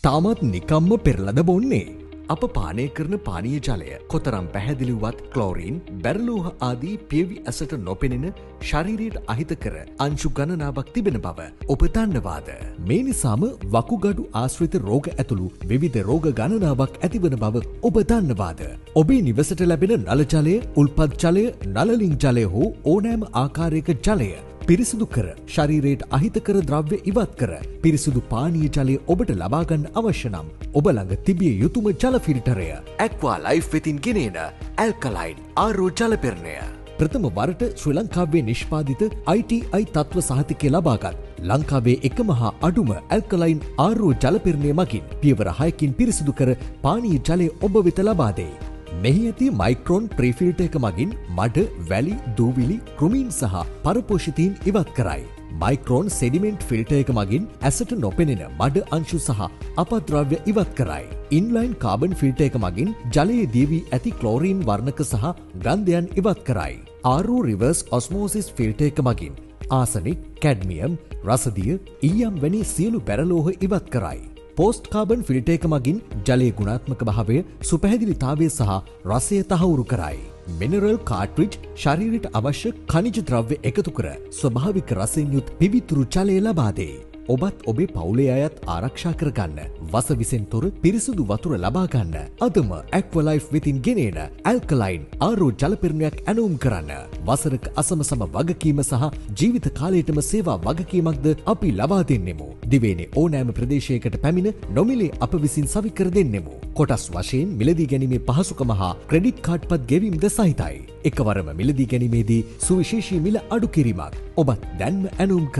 තාමත් නිකම්ම පෙරලද බොන්නේ? අප පානය කරන පානීය ජලය කොතරම් පැහැදිලි වුවත් ක්ලෝරීන්, බැරලෝහ ආදී පියවි ඇසට නොපෙනෙන ශරීරයට අහිතකර අංශු ගණනාවක් තිබෙන බව ඔබ දන්නවාද? මේ නිසාම වකුගඩු ආශ්‍රිත රෝග ඇතුළු විවිධ රෝග ගණනාවක් ඇතිවන බව ඔබ දන්නවාද? ඔබේ නිවසට ලැබෙන නල ජලය, උල්පත් ජලය, නළලින් ජලය හෝ ඕනෑම ආකාරයක ජලය පිරිසිදු කර ශරීරයට අහිතකර ද්‍රව්‍ය ඉවත් කර පිරිසිදු පානීය ජලය ඔබට ලබා ගන්න අවශ්‍ය නම් ඔබ ළඟ තිබිය යුතුම ජල ෆිල්ටරය ඇක්වා ලයිෆ් වෙතින් ගෙනෙන ඇල්කලයින් RO ජල පෙරණය. ප්‍රථම වරට ශ්‍රී ලංකාවේ නිෂ්පාදිත ITI තත්ත්ව සහතිකය ලබාගත් ලංකාවේ එකම හා අඩුම ඇල්කලයින් RO ජල පෙරණය මගින් පියවර 6කින් පිරිසිදු කර පානීය ජලය ඔබ වෙත ලබා දෙයි. මෙහි ඇති මයික්‍රෝන් ප්‍රීෆිල්ටර් එක මගින් මඩ, වැලි, දූවිලි, කෘමීන් සහ පරපෝෂිතීන් ඉවත් කරයි. මයික්‍රෝන් සෙඩිමෙන්ට් ෆිල්ටර් එක මගින් ඇසට නොපෙනෙන මඩ අංශු සහ අපද්‍රව්‍ය ඉවත් කරයි. ඉන්ලයින් කාබන් ෆිල්ටර් එක මගින් ජලයේ දියවී ඇති ක්ලෝරීන් වර්ණක සහ ගන්ධයන් ඉවත් කරයි. RO reverse osmosis filter එක මගින් ආසනික්, කැඩ්මියම්, රසදිය, ඊයම් වැනි සියලු බැරලෝහ ඉවත් කරයි. පෝස්ට් කාබන් ෆිල්ටර් එක මගින් ජලයේ ගුණාත්මක භාවය, සුපැහැදිලිතාවය සහ රසය තහවුරු කරයි. මිනරල් කාට්‍රිජ් ශරීරයට අවශ්‍ය ඛනිජ ද්‍රව්‍ය එකතු කර ස්වභාවික රසයෙන් යුත් පිවිතුරු ජලය ලබා දෙයි. ඔබත් ඔබේ පවුලේ අයත් ආරක්ෂා කරගන්න, වස විසෙන් තොර පිරිසිදු වතුර ලබා ගන්න අදම ඇක්වලයිෆ් වෙතින් ගෙනෙන ඇල්කලයින් RO ජල පෙරණයක් ඇනවුම් කරන්න. වසරක අසමසම වගකීම සහ ජීවිත කාලයටම සේවා වගකීමක්ද අපි ලබා දෙන්නෙමු. දිවයිනේ ඕනෑම ප්‍රදේශයකට පැමිණ නොමිලේ අප විසින් සවි කර දෙන්නෙමු. කොටස් වශයෙන් මිලදී ගැනීමේ පහසුකම හා ක්‍රෙඩිට් කාඩ් පත් ගෙවීම්ද සහිතයි. එකවරම මිලදී ගැනීමේදී සුවිශේෂී මිල අඩු කිරීමක්. ඔබත් දැන්ම ඇනවුම්